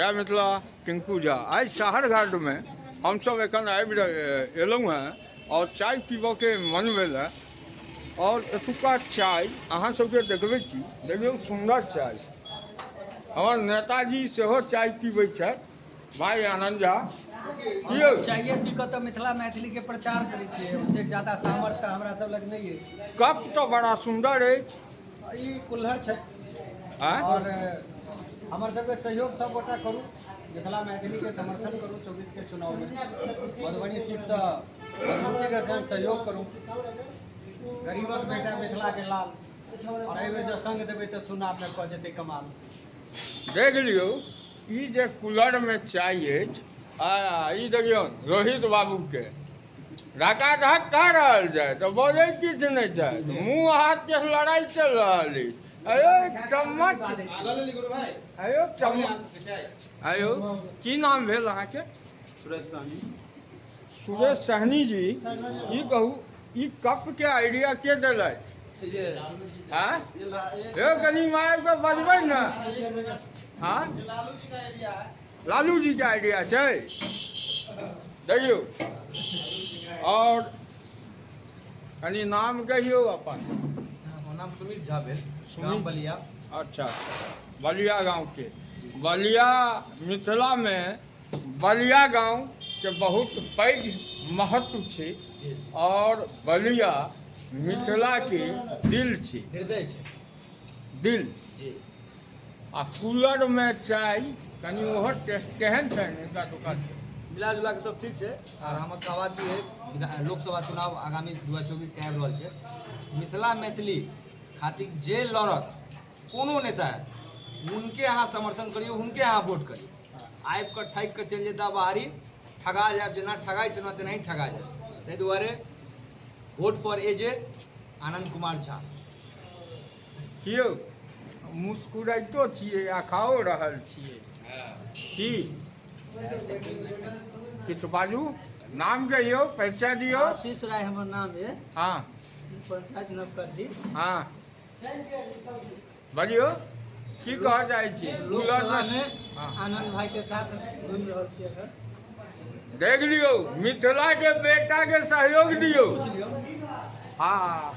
जय मिथिला, टिंकू झा। आइ साहरघाटमे हमसब एखन आबि एलहुँ हेँ आओर चाय पीबऽके मन भेल हेँ आओर एतुका चाय अहाँ सबके देखबै छी। देखियौ सुन्दर चाय। हमर नेताजी सेहो चाय पीबै छथि, भाई आनन्द झा। की यौ? चाइए पी कऽ तऽ मिथिला मैथिलीके प्रचार करै छियै। ओतेक ज्यादा सामर्थ्य तऽ हमरा सब लग नहि अइ। कप तऽ बड़ा सुन्दर अछि। ई कुल्हड़ छै। आँय? आओर हमर सबके सहयोग सब गोटा करू, मिथिला मैथिलीके समर्थन करू। 24के चुनावमे मधुबनी सीटसँ मजबूतीके संग सहयोग करू। गरीबक बेटा मिथिलाके लाल, आओर एहिबेर जँ संग देबै तऽ चुनावमे कऽ जेतै कमाल। देख लियौ, ई जे कूलरमे चाय अछि आ ई देखियौ रोहित बाबूके धकाधक कऽ रहल छै तऽ बजै किछु नहि छै, मुँह हाथके लड़ाइ चलि रहल अछि। अयो चम्मच, अयो चम्मच, अयो। की नाम भेल अहाँके? सुरेश सहनी। सुरेश सहनी जी, ई कहू, ई कपके आइडिया के देलथि? आँय यौ, कनि मारि कऽ बजबै ने। हाँ, लालू जी के आइडिया छै। देखियौ, आओर कनि नाम कहियौ अपन। हमर नाम सुमित झा भेल। सुमित। गाम बलिया। अच्छा, बलिया गाँवके। बलिया मिथिलामे बलिया गाँवके बहुत पैघ महत्व छै आओर बलिया मिथिलाके दिल छै। हृदय छै। दिल। जी। आ कूलरमे चाय कनि ओहो टेस्ट केहन छनि हिनका दोकान? मिला जुला के सब ठीक छै। आर हमर कहबाक की है, लोकसभा चुनाव आगामी 2024 के आबि रहल छै। मिथिला मैथिली खातिर जे लड़त, कोनो नेता है, हुनके अहाँ समर्थन करियौ, हुनके अहाँ वोट करियौ। आबि कऽ ठकि कऽ चलि जेता बाहरी, ठगा जायब। जेना ठगाइ छै तेनाही ठगा जायब। ताहि दुआरे वोट पर एजे आनंद कुमार झा। कियौ, मुस्कुराइतो छियै आ खाओ रहल छियै की? किछु बाजू, नाम कहियौ, परिचय दियौ। आशीष राय हमर नाम है। पंचायत नवकद्दी। हँ, बजियौ, की कहऽ चाहै छी? लोकसभा में आनंद भाई के साथ घूमि रहल छी अखन। देख लियौ, मिथिला के बेटा के सहयोग दियौ। हाँ,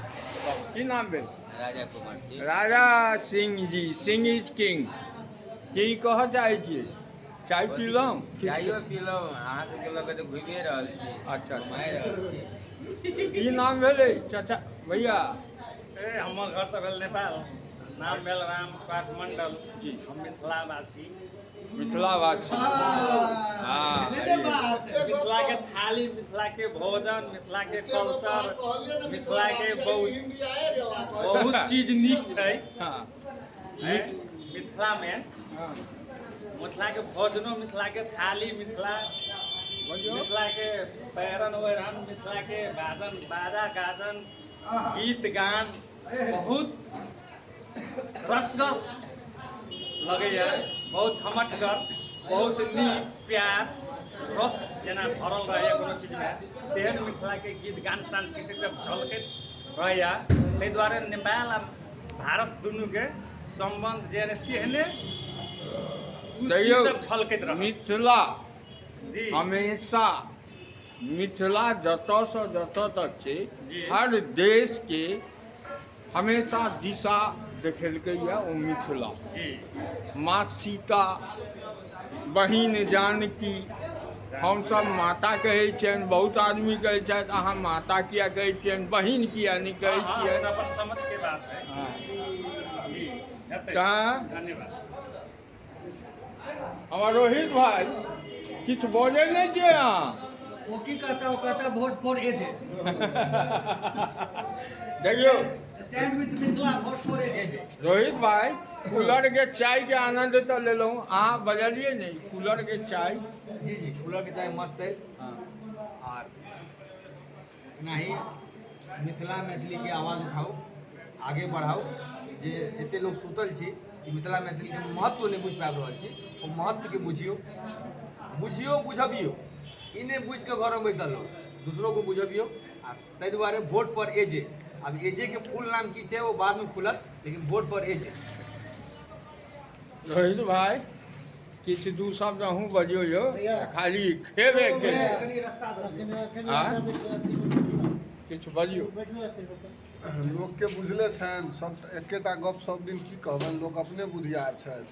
की नाम भेल? राजा कुमार सिंह। Raja Singh ji, Singh is king. की कहऽ चाहै छियै? चाय पीलहुँ? चाइयो पीलहुँ, अहाँ सबके लऽ कऽ तऽ घुमिए रहल छी। अच्छा। घुमाए रहल छी। की नाम भेलै चाचा, भैया? ए, हमर घर तऽ भेल नेपाल, नाम भेल राम स्वार्थ मंडल। हम मिथिलावासी। मिथिलावासी, हाँ। मिथिला के थाली, मिथिला के भोजन, मिथिला के कल्चर, मिथिला के बहुत बहुत चीज नीक छै। मिथिला मे मिथिला के भोजनो, मिथिला के थाली, मिथिला मिथिला के पहिरन ओढ़न, मिथिला के बाजन बाजा गाजन, गीत गान बहुत रसगर लगैया, बहुत झमटगर, बहुत नीक, प्यार रस जेना भरल रहैया कोनो चीजमे, तेहन मिथिलाके गीत गान सांस्कृतिक सब झलकैत रहैया। ताहि दुआरे नेपाल आ भारत दुनूके सम्बन्ध जे तेहने उ चीज तैयो सब झलकैत रहत। मिथिला जी। हमेशा मिथिला जतऽसँ जतऽ तक छै, जी। हर देशके हमेशा दिशा देखेलकैए ओ मिथिला। माँ सीता, बहिन जानकी, हमसभ माता कहै छियनि। बहुत आदमी कहै छथि, अहाँ माता किया कहै छियनि, बहिन किया नहि कहै छियनि? अपन समझ के बात है। जी, हेतै। तऽ धन्यवाद। हमर रोहित भाई, किछु बजै नहि छियै अहाँ। वो की कहता? वो कहता वोट फॉर एजे। देखियौ। Stand with Mithila, vote for AJ. Rohit भाई, कूलर के चाय के आनंद तऽ लेलहुँ, अहाँ बजलियै नहि, कूलर के चाय। जी जी, कूलर के चाय मस्त है। आर एनाही मिथिला मैथिलीके आवाज उठाउ, आगे बढ़ाउ। जे एते लोक सुतल छी कि मिथिला मैथिलीके महत्व नहि बुझि पाबि रहल छी, ओ महत्वके बुझियौ, बुझियौ, बुझबियौ। ई नहि बुझिकऽ घरमे बैसल रहू, दूसरोके बुझबियौ। आ ताहि दुआरे वोट पर एजे। आब एजे के फुल नाम की छै, ओ बादमे खुलत, लेकिन वोट पर एजे। रोहित भाई। किछु दू शब्द अहूँ बजियौ यौ, खाली खेबे के आँय? किछु बजियौ। लोकके बुझले छनि सब, एकेटा गप सब दिन की कहबनि, लोक अपने बुधियार छथि।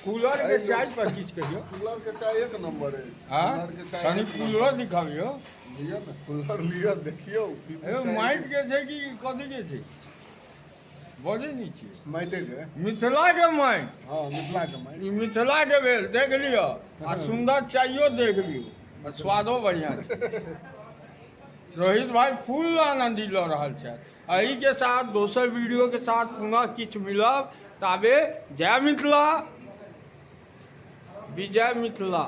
कूलरके चाय पर किछु कहियौ। कूलरके चाय एक नंबर अछि। हँ, कूलरके चाय कनि एक नंबर। कूलरो दिखाबियौ। लिअ ने, कूलर लिअ, देखियौ। पीबू यौ, चाय। माटिके छै कि कथीके छै? बजै नहि छियै। माटिके। मिथिलाके माटि। हँ, मिथिलाके माटि। ई मिथिलाके भेल, देख लिअ, आ सुन्दर चाइयो देख लियौ, आ स्वादो बढ़िआँ छै। रोहित भाई फुल आनन्दी लऽ रहल छथि। एहिके साथ दोसर वीडियोके साथ पुनः किछु मिलब, ताबे जय मिथिला, विजय मिथिला।